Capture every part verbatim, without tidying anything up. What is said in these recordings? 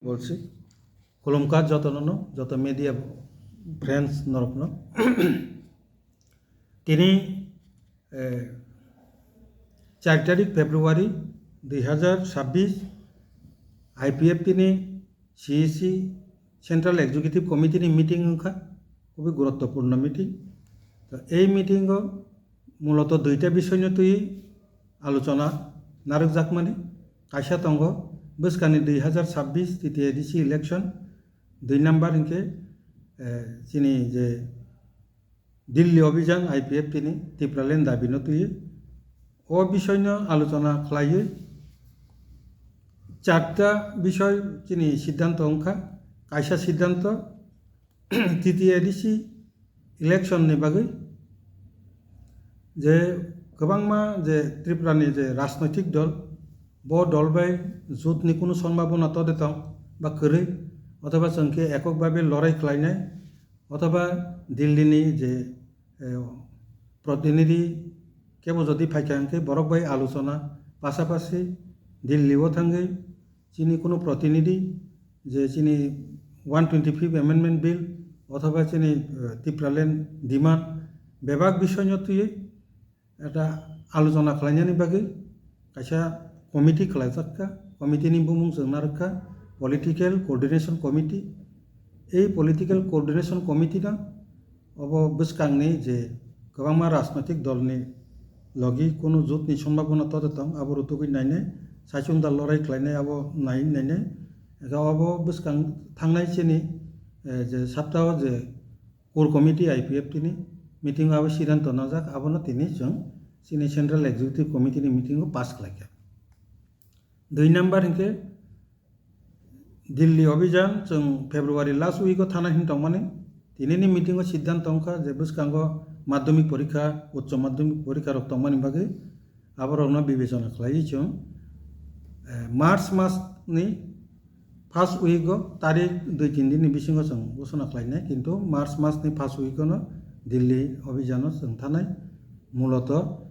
Bolsi. Khulumkha jotono no, joto media friends norokno. Tini, eh, char tarik February dui hazar chabbish, I P F T ni C E C Central Executive Committee ni meeting wngkha, khubui guruttopurno meeting. To ei meeting o muloto duita bisoyno twi alochona narwkjakmani, kaisa tongo bwskangni dui hazar chabbish T T A D C election, dui number hinkhe, eh, chini je Delhi Abhijan I P F T ni Tipraland dabino twi o bisoyno alochona khlaiwi charta bisoy chini siddhanto wngkha. Kaisa siddhanto T T A D C election ni bagwi je kwbangma je Tripura ni je rajnoitik dol, bo dol bai jut ni kunu sombhabona tode tong ba kwrwi, othoba chwng khe ekok babe lorai khlainai, othoba Delhi ni je, eh, protinidhi kebo jodi phaikha hwnkhe borok bai alochona pasapasi Delhi o thangwi chini kunu protinidhi je chini one twenty fifth Amendment Bill othoba chini, eh, Tipraland demand bebak bisoyno twiwi ekta alochona khlainani bagwi kaisa committee khlaijak kha. Committee ni bumung chwng narwk kha Political Coordination Committee. Ei Political Coordination Committee no obo bwskangni je kwbangma rajnoitik dolni logi kunu jutni sombhabona tode tong, abo rutugwi nainai, saichung da lorai khlainai, abo nai nainai. Ega obo bwskang thangnai chini, eh, je saptaho je Core Committee I P F T ni meeting o abo siddhanto najak, abono tini chwng chini Central Executive Committee ni meeting o pass khlaikha. Dui number hinkhe Delhi Abhijan chwng February last week o thana hin tongmani, tinini meeting o siddhanto wngkha je bwskango madhyamik porikha, uccho madhyamik porikha rok tongmani bagwi aborokno bibechona khlaiwi chwng, eh, March mas ni first week o tarik dui tin din ni bisingo chwng ghosona khlainai, kintu March mas ni first week o no Delhi Abhijan o chwng thanai, muloto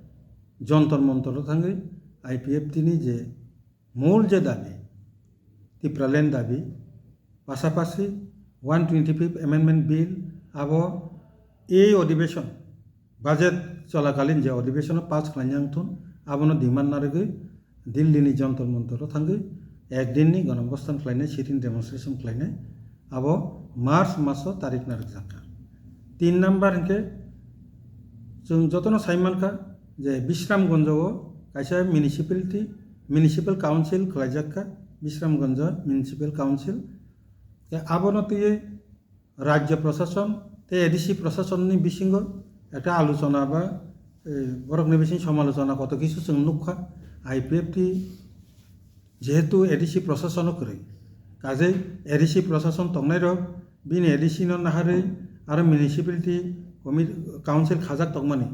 Jontor Montor o thangwi I P F T ni je mul je dabi, Tipraland dabi, pasapasi one twenty fifth Amendment Bill abo ei odhibeshon, budget cholakalin je odhibeshon o pass khlaina wngthun, abono demand narwgwi Delhi ni Jontor Montor o thangwi ek din ni gonobosthan khlainai, sit-in demonstration khlainai, abo March maso tarik narwkjakha. Tin number hinkhe chwng jotono sai mankha je Bishramganj o kaisa municipality, municipal council khlaijak kha, Bishramganj Municipal Council. Tei abono twiwi rajya prashason tei A D C prashason ni bisingo ekta alochona ba, eh, borokni bising somalochona koto kisu chwng nukha. I P F T jehetu A D C prashasono kwrwi, kajei A D C prashason tongnairok bini A D C no naharwi aro municipality comi-, council khajak tongmani.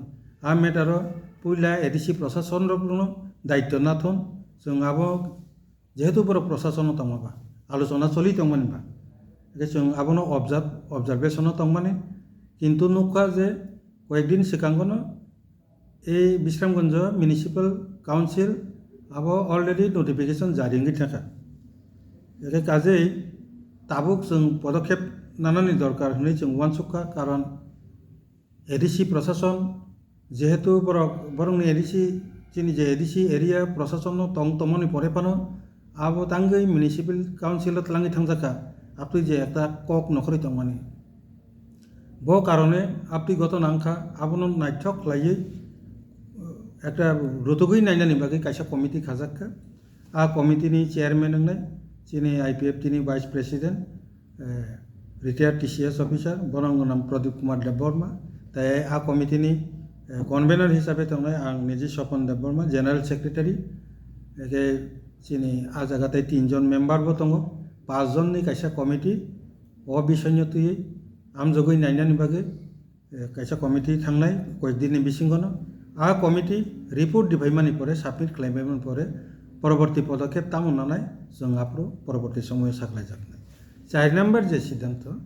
A matter o puila A D C prashason rokno daityo nathon, chwng abo jehetu borok prashasono tongma ba alochona choli tongmani ba, hwnkhe chwng abono observe-, observation o tongmani, kintu nukha je koyekdin swkangono ei Bishramganj Municipal Council abo already notification jari wngwi thangkha. Hwnkhe kajei tabuk chwng podokhep nanani dorkar hwnwi chwng uansukha, karon A D C prashason, jehetu borok, borokni A D C, chini je A D C area prashason no tong tongmani pore phano abo tangwi municipal council o twlangwi thangjakha, aptwi je ekta kok nokhorwi tongmani. Bo karone aptwi goto nangkha, abono naithok khlaiwi, uh, ekta rutugwi nainani bagwi kaisa committee khajakha. A committee ni chairman wngnai chini I P F T ni vice president, eh, retired T C S officer, bono wngkha nang Pradip Kumar Debbarma, tei a committee ni, eh, convener hisabe tongnai ang niji Sopon Debbarma, general secretary, hwnkhe chini a jaga tei tinjon member bo tongo, paanch jon ni kaisa committee, o bisoyno twiwi amjogwi nainani bagwi, eh, kaisa committee thangnai koyek din ni bisingo no. A committee report dipaimani pore, submit khlaibaimani pore, poroborti podokhep tamo nanai, chwng aphuru poroborti somoyo saklaijaknai. Char number je siddhanto,